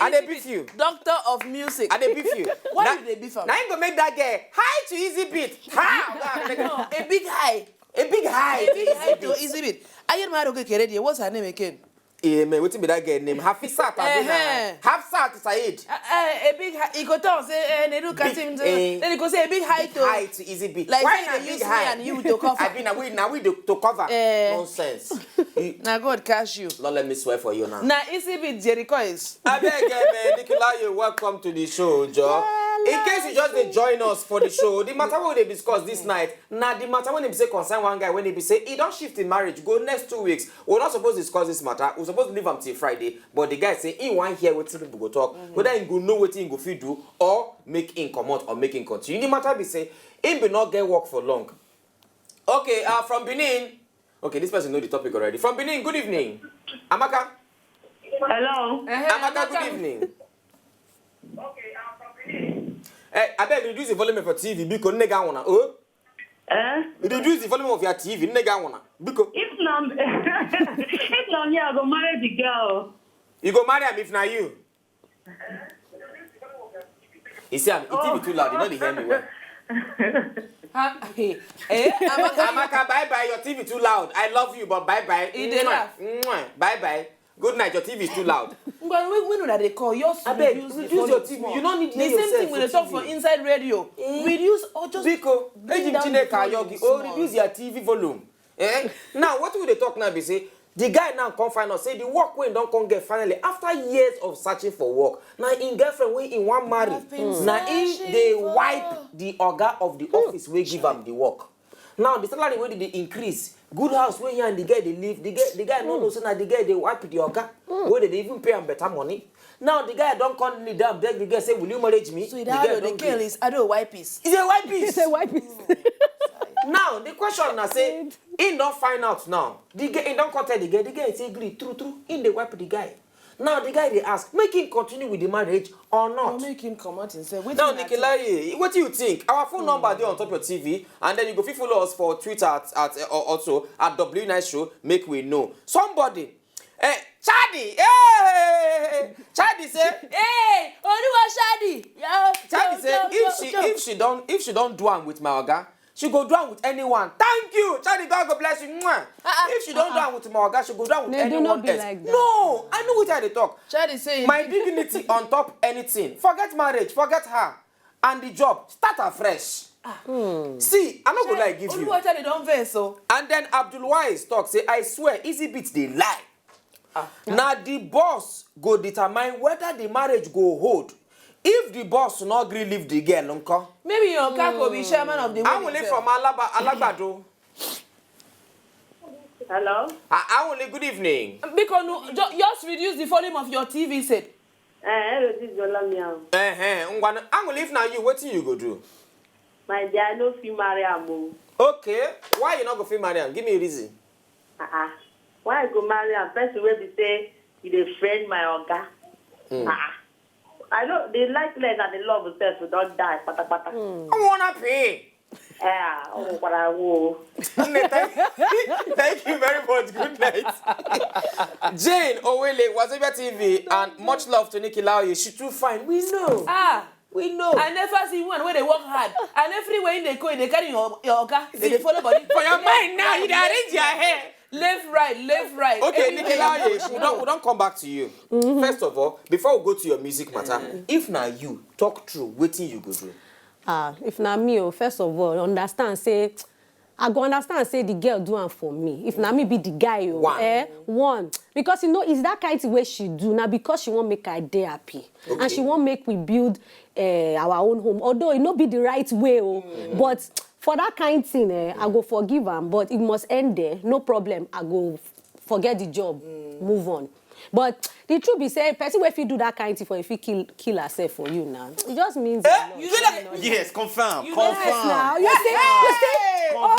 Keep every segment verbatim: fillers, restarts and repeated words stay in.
I dey beef you. Doctor of music. I dey beef you. Why you dey beef am? Na him go make that girl high to Easy Beat. Ha! No, a big high. A big high. A big high to Easy Beat. Ayermaro Kekeredi, what's her name again? Eh, man, wetin be that girl name? Hafisat Abina. Hafsat Said. Uh, uh, a big high. He go talk say, eh, they do catch him. Eh. Then he go say a big high to. High to Easy Beat. Like why na big high? And you to cover. I be na we na we to cover. Eh. Nonsense. Na God catch you. Lord, let me swear for you now. Na Easy Beat Jericho is. I beg, eh, man, Nicola, you welcome to the show, Joe. In case you just dey join us for the show, the matter we dey discuss this night, na the matter when they say concern one guy when they be say he don't shift in marriage, go next two weeks. We're not supposed to discuss this matter. We're supposed to leave am till Friday. But the guy say he want hear wetin people go talk, whether he go know wetin he go fit do or make him comot or make him continue. The matter be say him be not get work for long. Okay, uh, from Benin. Okay, this person know the topic already. From Benin, good evening. Amaka. Hello. Eh, Amaka, Amaka, good evening. Eh, I beg reduce the volume of your T V because nigga wanna. Oh? Eh? Reduce the volume of your T V, nigga wanna. Because if not, if not me, I go marry the girl. You go marry him if not you. You see, I'm, it be too loud. You know they hear me well. Eh, Amaka, Amaka, bye bye. Your T V too loud. I love you, but bye bye. He dey laugh. Mwah, mwah, bye bye. Good night. Your T V is too loud. But when when una dey call, just abeg reduce the reduce your volume T V. Small. You no need the hear same yourself thing we dey for talk for T V. Inside radio. Eh? Reduce or just Biko, bring down the volume small. Oh, reduce your T V volume. Eh? Now, what we dey talk now be say the guy now come find out say the work wey he don come get finally after years of searching for work. Na him girlfriend wey he wan marry. I've been na him searching dey for wipe the oga of the office wey give am the work. Now the salary wey dey dey increase, good house wey he and the girl dey live, the girl the guy no know say na the girl dey wipe the oga wey dey dey even pay am better money. Now the guy don come kneel down beg the girl say, "Will you marry me?" So the girl don gree. Is a wipe is. He's a wipe is. Now the question na say he don find out now. The girl he don come tell the girl. The girl say gree true true. He dey wipe the guy. Now the guy dey ask make him continue with the marriage or not. Or make him comot himself. Now Nikilai, what do you think? Our phone number dey on top your T V, and then you go fit follow us for Twitter at, at uh, also at W Nice Show. Make we know somebody. Eh, Chadi, hey, Chadi say, hey, Oluwa Chadi. Chadi say if she if she don if she don do am with my oga, she go do am with anyone. Thank you, Chadi. God go bless you. Mwah. If she don do am with my oga, she go do am with anyone else. No, I know what I dey talk. Chadi say my dignity on top anything. Forget marriage, forget her, and the job. Start afresh. See, I no go lie give you. Oluwa Chadi don vex o. And then Abdul Wise talk say, I swear, Easy Beat dey lie. Na the boss go determine whether the marriage go hold. If the boss no gree leave the girl, nko? Maybe your oga go be chairman of the wedding. Anwule from Alaba, Alagbado. Hello. Ah, Anwule, good evening. Because no, ju- just reduce the volume of your T V set. Eh, hello, this is Olamiam. Eh, eh, ngwana, Anwule, if na you, wetin you go do? My dear, I no fit marry am o. Okay, why you no go fit marry am? Give me a reason. Uh-uh. Why I go marry am? Person wey be say he dey friend my oga. Uh-uh. I know the likeness and the love itself don die patapata. I wanna pay. Yeah, oh, what I will. Nne, thank, thank you very much. Good night. Jane Owele, Wazobia T V, and much love to Nikki Laoye. She too fine. We know. Ah, we know. I never see one where they work hard. And everywhere in the coin, they carry your, your oga. They dey follow body. For your mind now, you dey arrange your hair. Left, right, left, right. Okay, Nikki Laoye, we don't, we don't come back to you. First of all, before we go to your music matter, if na you, talk true, wetin you go do? Ah, if na me o, first of all, understand say, I go understand say the girl do am for me. If na me be the guy o, eh, one, because you know, it's that kind thing wey she do na because she wan make I dey happy, and she wan make we build, eh, our own home. Although e no be the right way o, but for that kind thing, eh, I go forgive am, but it must end there. No problem, I go forget the job, move on. But the truth be say, person wey fit do that kind thing for you, fit kill kill herself for you now. It just means a lot. You know that? Yes, confirm. You know confirm. Yes, now. You see, you see? Confirm.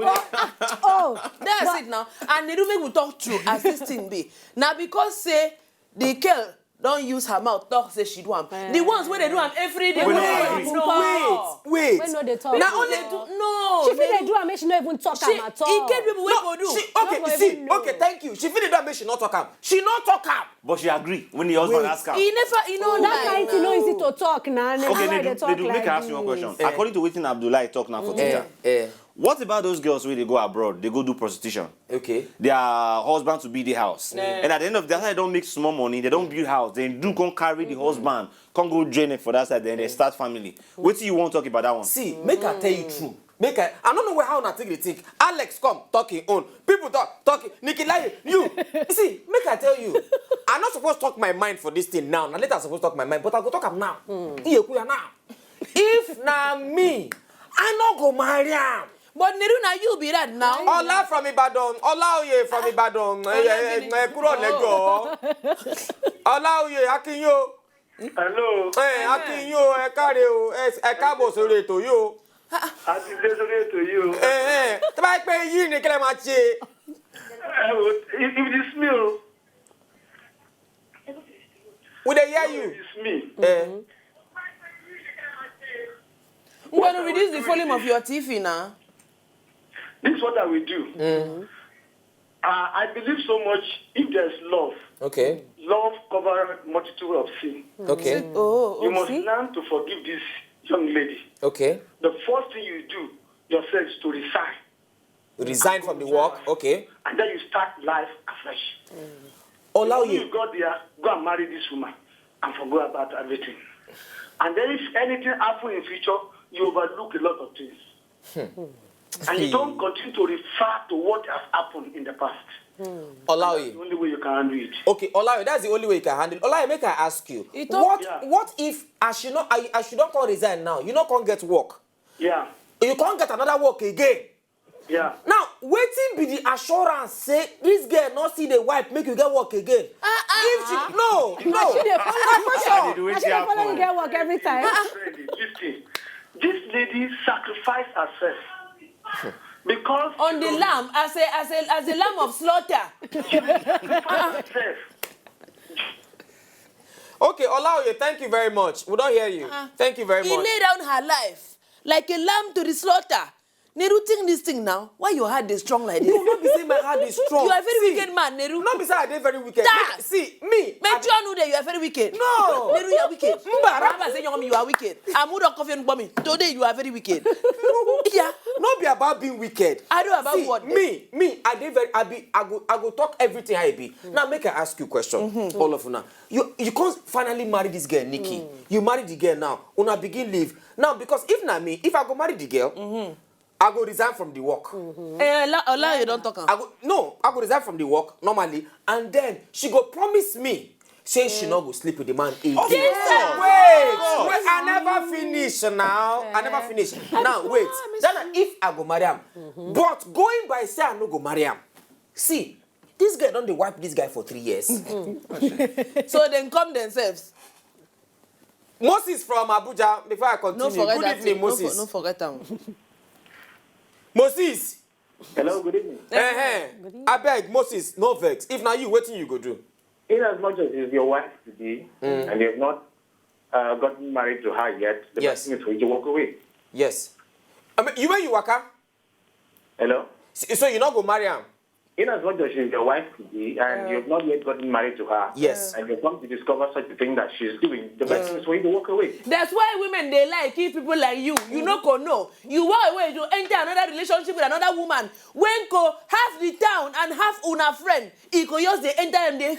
Oh, oh, oh. That's it now. And they do make we talk true as this thing be. Now because say the girl don use her mouth talk say she do am. The ones wey dey do am every day, Wey wey no no agree. even talk. Wey no dey talk. Na only do no. She fit make- dey do am make she no even talk She, am at all. e get people wey go do. She, okay, Nobody see, know. Okay, thank you. She fit dey do am make she no talk am. She no talk am. But she agree when the husband Wait. ask her. E never, e no That lie kind thing no now. Easy to talk na. Na Okay, why they dey do, talk they do. Like Make I ask you one this. Question. According to wetin Abdullahi talk now for Twitter, Eh, what about those girls wey dey go abroad, dey go do prostitution? Okay. Their husband to be the house, and at the end of the day, after they don make small money, they don build house, then do come carry the husband, come go join it for that side, then they start family. Wetin you wan talk about that one? See, make I tell you true. Make I, I no know where how una take dey think. Alex come talk him own. People talk, talk. Nikki Lai, you. See, make I tell you. I no suppose talk my mind for this thing now. Na later I suppose talk my mind, but I go talk am now. Iyekuya now. If na me, I no go marry am. But Neru, na you be that now. Ola from Ibadan. Ola Oye from Ibadan. Eh, eh, eh, eh, kúrò lẹ́jọ́. Ola Oye, a kí yín o. Hello. Eh, a kí yín o, ẹ káre o. Ẹ káàbọ̀ sórí ètò yìí o. A ti dé sórí ètò yìí o. Eh, eh, tó bá yẹ pé yìí ni kílẹ̀ máa ṣe. Ẹ wo, if if it is me o, We dey hear you. if it is me. Eh. You gonna reduce the volume of your T V now. This is what I will do. Uh, I believe so much if there's love. Okay. Love covers multitude of sin. Okay. Oh, You oh, must see? Learn to forgive this young lady. Okay. The first thing you do yourself is to resign. Resign from the work. Okay. And then you start life afresh. Ola When Oye. You go there, go and marry this woman and forget about everything. And then if anything happen in future, you overlook a lot of things. And you don't continue to refer to what has happened in the past. Ola That's Oye. The only way you can handle it. Okay, Ola Oye, that's the only way you can handle. Ola Oye, make I ask you. You talk- What Yeah. what if I should not I, I should not come resign now? You not come get work. Yeah, You can't get another work again. yeah. Now, wetin be the assurance say this girl not see the wife make you get work again? If she no no. She dey follow. They do Na wetin she dey follow happen. You get work every time. Friend, listen. This lady sacrificed herself because On the lamb, as a as a as a lamb of slaughter. herself. Okay, Ola Oye, thank you very much. We don't hear you. Thank you very He much. Laid down her life like a lamb to the slaughter. Neru, think this thing now. Why your heart is strong like this? No, no be say my heart is strong. You are a very See, wicked man, Neru. No be say I dey very wicked. Stop. Make- See me. Make sure know that you are very wicked. No. Neru, you are wicked. Mbara. Baba say young me, you are wicked. Amudo coffee and bomb. Today you are very wicked. Yeah. No be about being wicked. I do about See, what? Me, me, I dey very, I be, I go, I go talk everything I be. Now make I ask you question. All of una, you, you can't finally marry this girl, Nikki. You marry the girl now. Una begin live now because if na me, if I go marry the girl, I go resign from the work. Eh, Ola, Ola, you don't talk am. I go no, I go resign from the work normally, and then she go promise me say she no go sleep with the man again. Jesus! Wait, wait, I never finish now. I never finish. Now wait, then if I go marry am, but going by say I no go marry am. See, this girl don dey wipe this guy for three years. So then come themselves. Moses from Abuja. Before I No continue, forget good that evening, thing. No, Moses. for, no forget that one. Moses. Hello, good evening. Eh, eh. Abeg, Moses, no vex. If na you, wetin you go do? In as much as it's your wife today and you have not uh, gotten married to her yet, the Yes. best thing is for you to walk away. Yes. I mean, you when you waka, Hello? so so you no go marry am. In as much as she's your wife today and you have not yet gotten married to her, Yes. And you come to discover such a thing that she's doing, the best thing is for you to walk away. That's why women they like if people like you. You no go know. You walk away to enter another relationship with another woman. When go half the town and half una friend, he go just they enter and they.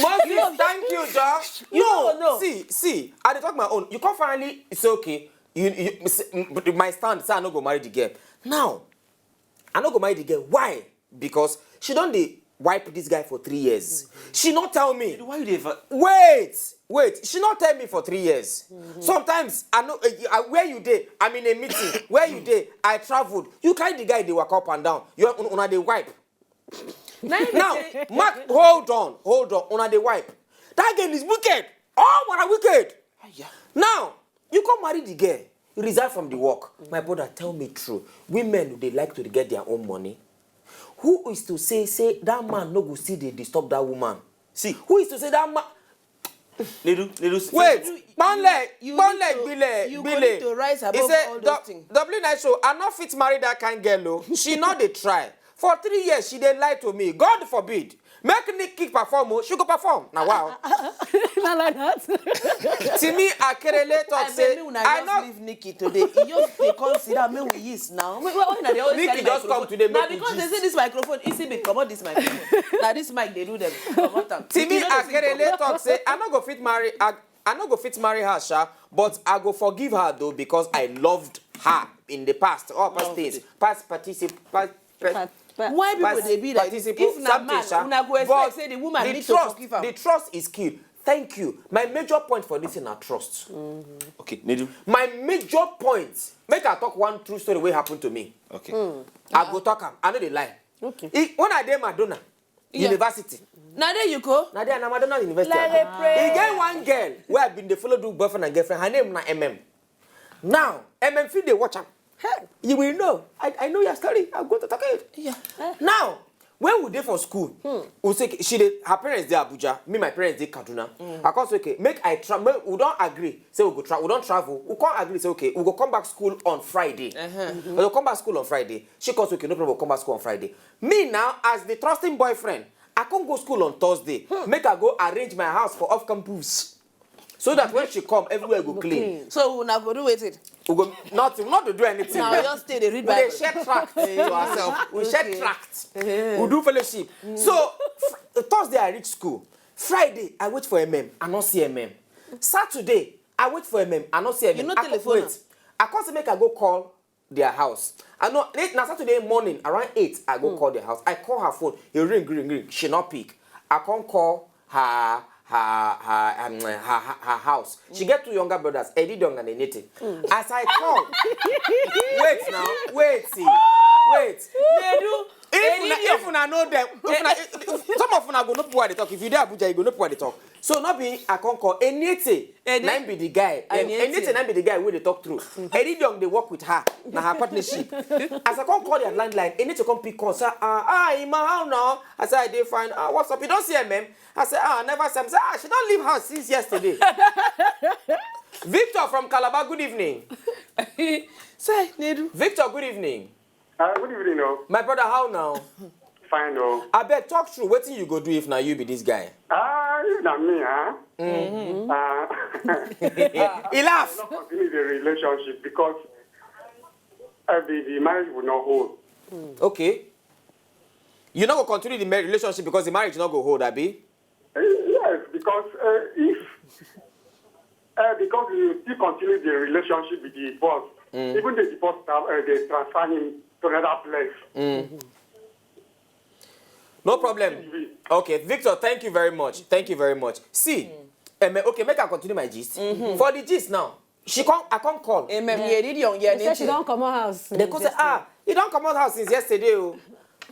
Moses, thank you, Josh. You No, don't know. See, see, I dey talk my own. You come finally, it's okay. You, you, see, m- but my stand, say I no go marry the girl. Now, I no go marry the girl. Why? Because she don dey wipe this guy for three years. She no tell me. Why you dey fa- Wait, wait. She no tell me for three years. Sometimes I know uh, uh, where you dey. I'm in a meeting. Where you dey? I traveled. You carry the guy dey waka up and down. You are una dey wipe. Now, you Now, say- Mark, hold on, hold on. Una dey wipe. That girl is wicked. All una wicked. Aya. Now, you come marry the girl, you resign from the work. My brother, tell me true. Women, they like to get their own money. Who is to say, say that man no go see they disturb that woman? See, who is to say that man? Nedu, Nedu, see, Wait, You- Kpanle, you Kpanle, need to- Gbile, you Gbile. need to rise above He say, all those "Dob- things." W nine show, I no fit marry that kind girl o. She no dey try. For three years, she dey lie to me. God forbid. Make Nikki perform o, she go perform. Na wow." Not like that. Timi Akerele talk I say, beg una "I just no." Leave Nikki today. E just dey come sit down, make we use now. Make why una dey always Nikki carry just come microphone? Today, Na make we because they gist. Say this microphone, Isi be comot this microphone. Na this mic dey do them. Comot am. Timi You know they say Akerele talk say, "I no go fit marry, I, I no go fit marry her, sha, but I go forgive her though because I loved her in the past." All past Loved things, it. past particip, past, past, But- but- Why people past dey be like this? participle, If na something, man, sha. una go But expect say the woman the need to trust, forgive am. The trust is key. Thank you. My major point for this thing na trust. Okay, Nedu. My major point. Make I talk one true story wey happen to me. Okay. I go talk am. I no dey lie. Okay. E- when I dey Madonna Yeah. University, Na there you go. na there na Madonna University. Let I it go. pray. E get one girl wey I been dey follow do boyfriend and girlfriend. Her name na M M. Now M M fit dey watch am. You will know. I, I know your story. I'm going to talk it. Yeah. Now, when we dey for school, we say she dey, her parents dey Abuja, me my parents dey Kaduna. I come say, "Okay, make I travel." We don agree say we go travel. We don travel. We come agree say, "Okay, we go come back school on Friday." We go come back school on Friday. She come say, "Okay, no problem, we'll come back school on Friday." Me now, as the trusting boyfriend, I come go school on Thursday. Make I go arrange my house for off campus. So that when she come, everywhere go clean. So una go do wetin? We go not, we not to do anything. Now just stay dey read We dey Bible. Share tract to ourselves. We share Okay. Tract. We do fellowship. So fr- Thursday I reach school. Friday I wait for M M. I no see M M. Saturday I wait for M M. I no see M M. You no I come telephone wait. I come say make I go call their house. I know eh, na Saturday morning around eight I go call their house. I call her phone. E ring, ring, ring. She no pick. I come call her her her um, her, her, her house. She get two younger brothers, Eddie Dong and Enete. As I call, wait now, wait, see, wait. Nedu. If una, Eddie if una know them, if una, if, if, some of una go know people wey dey talk. If you dey Abuja, you go know people wey dey talk. So no be I come call Enete. Eddie. Na him be the guy. Em, Enete. Enete na him be the guy wey dey talk true. Eddie Dong dey work with her. Na her partnership. As I come call their landline, Enete come pick call. Say, "Ah, ah, Ima, how now?" I say, "I dey fine." "Ah, what's up? You don see M M?" I say, "Ah, I never see M M." Say, "Ah, she don leave house since yesterday." Victor from Calabar, good evening. Say, Nedu. Victor, good evening. Uh, good evening, oh. My brother, how now? Fine, oh. Abeg, talk true. Wetin you go do if na you be this guy? Ah, if na me, huh? Uh, He laugh. Not continue the relationship because uh, the, the marriage will not hold. Okay. You no go continue the mar- relationship because the marriage no go hold, abi? Uh, yes, because uh, if uh, because you still continue the relationship with the boss, even the boss uh, they transfer him to another place. No problem. Okay, Victor, thank you very much. Thank you very much. See, um, okay, make I continue my gist. For the gist now, she come, I come call. M M, yeah, Eddie Dong, yeah, She said she Enete. Don't come out house. They come say, "Ah, you don comot house since yesterday o."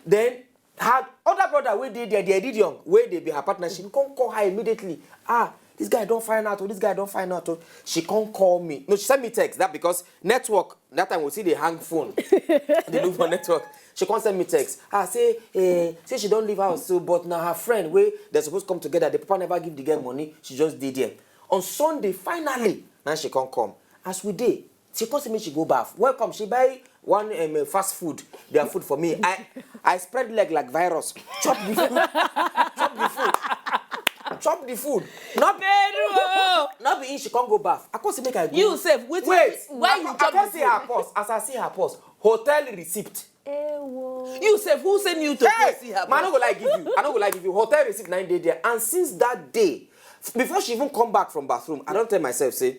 Then her other brother wey dey there, the Eddie Dong, wey dey be her partner, she come call her immediately. "Ah, this guy don find out o, this guy don find out o." She come call me. No, she send me text that because network that time we see dey hang phone. Dey look for network. She come send me text. Ah, say, eh, say she don leave house so, but na her friend wey they suppose come together. The papa never give the girl money. She just dey there. On Sunday, finally, now she come come. As we dey, she come say make she go baff. Welcome, she buy one um, uh, fast food, their food for me. I I spread leg like virus. Chop the food. Chop the food. Chop the food. Not Nedu, oh. Not be in she come go baff. I come say make I go. You sef, wetin- Wait. why I you come- chop I come the see food? Her purse. As I see her purse, hotel receipt. Ewo. You sef, who send you to go see Hey, her? man, I no go like give you. I no go like give you. Hotel receipt nine day there. And since that day, f- before she even come back from bathroom, I don't tell myself say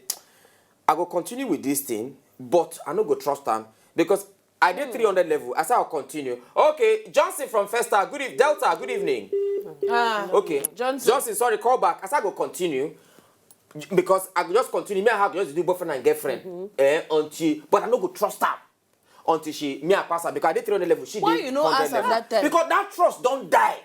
I go continue with this thing, but I no go trust am because I dey three hundred level. I say I'll continue. Okay, Johnson from First Star. Good evening, Delta. Good evening. Ah, Okay, Johnson. Johnson, sorry, call back. I say I go continue because I go just continue. Me and her go just do boyfriend and girlfriend eh, until, but I no go trust her until she me I pass her because I dey three hundred level. She Why dey you no hundred ask am level. That time? Because that trust don die.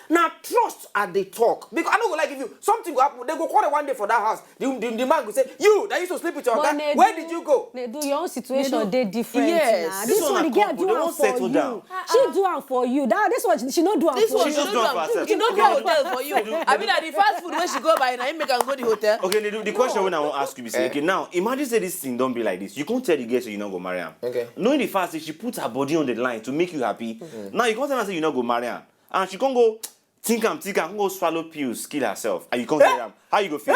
Na trust I dey talk, because I no go like, if you, something go happen, they go quarrel one day for that house. The, the, the man go say, "You that used to sleep with your oga, where did you go?" Nedu, your own situation dey different. Yes. This one, the girl do am for you. She do am for you. That this one, she no do am for you. She just do am for herself. She no go hotel for you. I mean, na the fast food wey she go buy, na him make am go the hotel. Okay, the, the question wey I wan ask you be say, okay, now imagine say this thing don be like this. You come tell the girl say you no go marry am. Okay. Knowing the fact say she put her body on the line to make you happy. Now you come tell her say you no go marry am, and she come go think am, think am, come go swallow pills, kill herself, and you come hear am. How you go feel?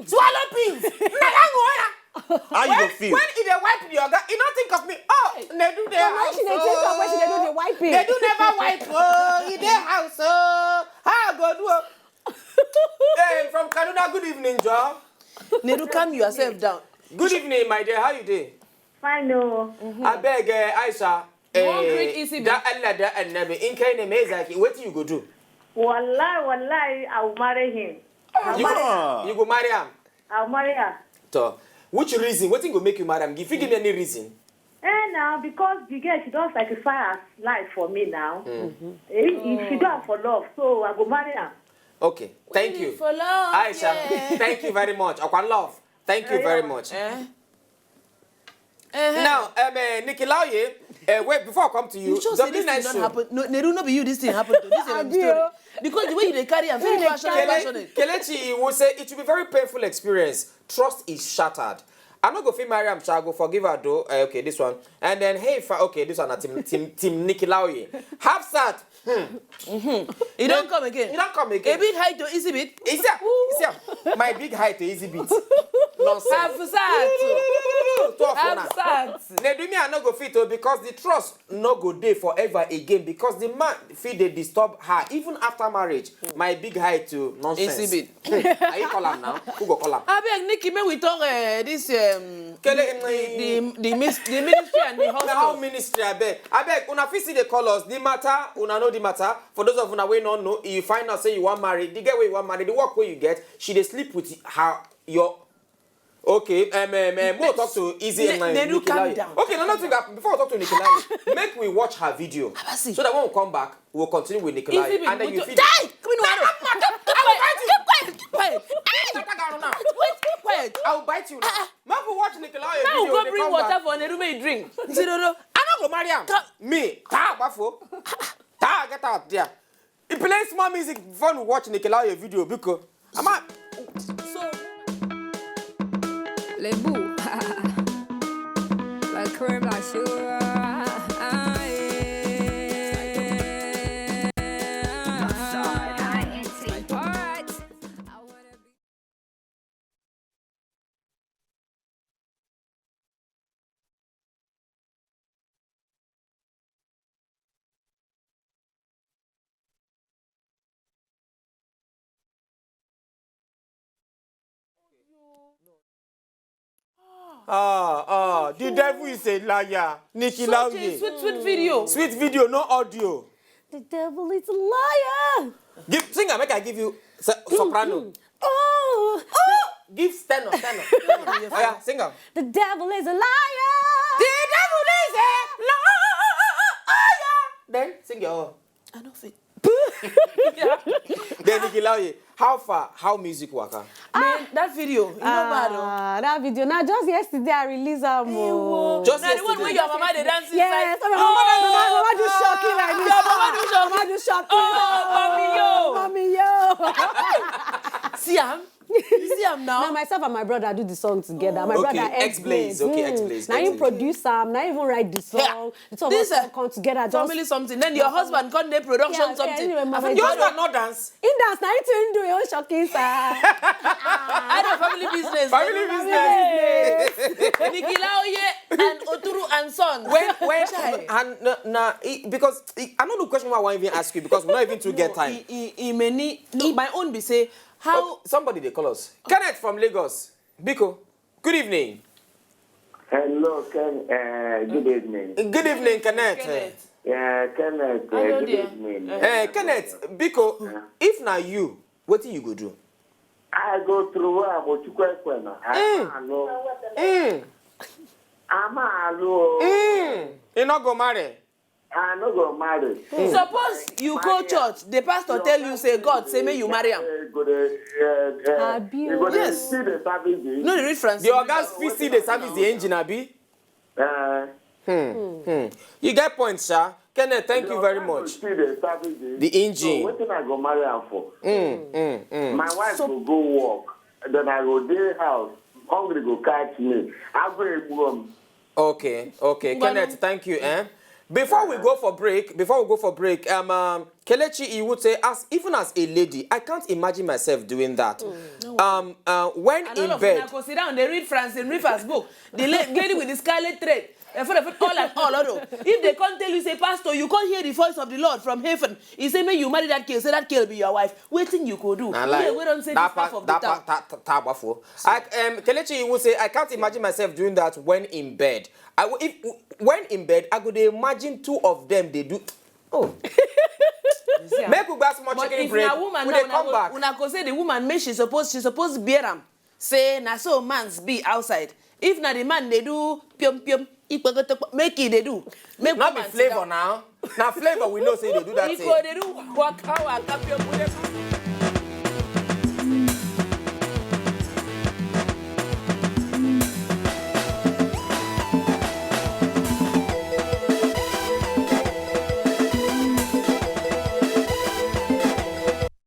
Swallow pills. Na that one. How you go feel? When e dey wipe the oga, e no think of me. Oh, Nedu dey house. When she dey think of when she dey do the wiping. Nedu never wipe. Oh, e dey house. Oh, how I go do? Oh. Hey, from Kaduna, good evening, Joe. Nedu, calm yourself down. Good evening, my dear. How you dey? Fine, oh. Abeg, eh, Aisha. You wan greet Isibi? Da Allah, da Annabi. In kai ne me zaki, wetin you go do? Wallahi, wallahi, I will marry him. You go, you go marry am? I'll marry her. To, which reason? Wetin go make you marry am? If you give me any reason. Eh, now, because the girl, she don sacrifice her life for me now. Eh, if she do am for love, so I go marry am. Okay, thank you. For love, Aisha, thank you very much. Akwa love, thank you very much. Eh? Now, um, uh, Nikki Laoye, uh, wait, before I come to you, you sure say this thing don happen? No, Neru, no be you this thing happen to. This is a story. Because the way you dey carry am, very passionate, passionate. Kelechi will say it will be very painful experience. Trust is shattered. I no go fit marry am, sha, I go forgive her though. Uh, okay, this one. And then, hey, fa- okay, this one, na Team, Team, Team Nikki Laoye. Hafsat, Hmm. Mm-hmm. He don't come again. He don't come again. A big hi to Easy Beat. Easy, easy. My big hi to Easy Beat. Nonsense. Hafsat. Two of una. Hafsat. Nedumi, I no go fit o, because the trust no go dey forever again, because the man fit dey disturb her even after marriage. My big hi to nonsense. Easy Beat. Hmm. Are you call am now? Who go call am? Abeg, Nikki, make we talk, eh, this, um, Kele, the, the, the, mis- the ministry and the hostel. How ministry, abeg? Abeg, una fit still dey call us. The matter, una know the matter. For those of una wey no know, you find out say you wan marry, the girl wey you wan marry, the work wey you get, she dey sleep with her, your, okay, um, um, um, mo talk to Easy Ne- and Nedu, Nikki calm Lai. Down. Okay, no, nothing happen. Before I talk to Nikki Lai, make we watch her video. Abasi. So that when we come back, we'll continue with Nikki Lai. Easy, and then you feel die. Come in, Waro. Keep quiet. Keep quiet. Keep quiet. Hey! Keep quiet. Keep quiet. I will bite you now. Make we watch Nikki Lai video. Now go bring water for Nedu, make he drink. Zero. I no go marry am. Me. Ta bafo. Ta, get out there. He play small music before we watch Nikki Lai video because I'm a. So. Lebu. La crème, la sugar. Alright. Ah, ah, the devil is a liar. Nikki Laoye. Such a sweet, sweet video. Sweet video, no audio. The devil is a liar. Give, sing am, make I give you so- soprano. Oh, oh. Give tenor, tenor. Oh yeah, sing am. The devil is a liar. The devil is a liar. Then sing your own. I no fit. Then Nikki Laoye, how far? How music waka? Man, that video, you know bad, oh. Ah, that video. Now, just yesterday I release am. Just yesterday. Now the one where your mama dey dance inside. Yes, my mama, my mama do shocking like this. Your mama do shocking. Mama do shocking. Oh, mommy yo. Mommy yo. See am? You see am now? Now myself and my brother do the song together. My brother X Blaze. Okay, X Blaze. Now you produce am. Now you even write the song. The two of us come together. Just family something. Then your husband come dey production something. Anyway, my husband no dance. He dance. Now he too do your own shocking, sir. I know family business. Family business. Nikki Laoye and Oturu and Sons. When when and na, na because I no know question wey I wan even ask you because we no even too get time. He, he, he many. No, my own be say how somebody dey call us. Kenneth from Lagos. Biko, good evening. Hello, Ken. Uh, good evening. Good evening, Kenneth. Kenneth. Yeah, Kenneth. Uh, good evening. Uh, Kenneth, Biko, if na you, wetin you go do? I go through am, Ochukwu Ekwena. Mm. I'm alone. Mm. I'm alone. Mm. You no go marry. I no go marry. Suppose you go church, the pastor tell you say God say make you marry am. Go dey, uh, uh, Abi. You go dey Yes. see the service dey. No dey read France. The ogas fit see the service, the engine, abi? Uh, Hmm. You get point, sha. Kenneth, thank you very much. See the service dey. The engine. So wetin I go marry am for? Mm, mm. My wife go go work, then I go dey house. Hungry go catch me. I go egbu am. Okay, okay. Kenneth, thank you. Eh? Before we go for break, before we go for break, um, um Kelechi, he would say, as even as a lady, I can't imagine myself doing that. Um, uh, when And all in of bed, una go sit down, dey read France in reverse book. The la- lady with the scarlet thread. If they come tell you, say, Pastor, you can't hear the voice of the Lord from heaven. He say, may you marry that girl. Say that girl be your wife. Wetin you go do? Na lie. Yeah, we don't say That this half part, of the that town. part, ta- ta- ta- bafo. I, um, Kelechi, he would say, I can't imagine myself doing that when in bed. I w- if when in bed, I could imagine two of them. They do. Oh, Yeah. Make we buy small But chicken if break. Na woman We now, dey come una, back. Una go say the woman make she suppose she suppose bear am. Say na so man's be outside. If na the man dey do piom piom, ikpokotokpo, make e dey do. Make Not be woman sit flavor down. Now. Now flavor we know say they do that He thing. Go dey do waka waka piom piom.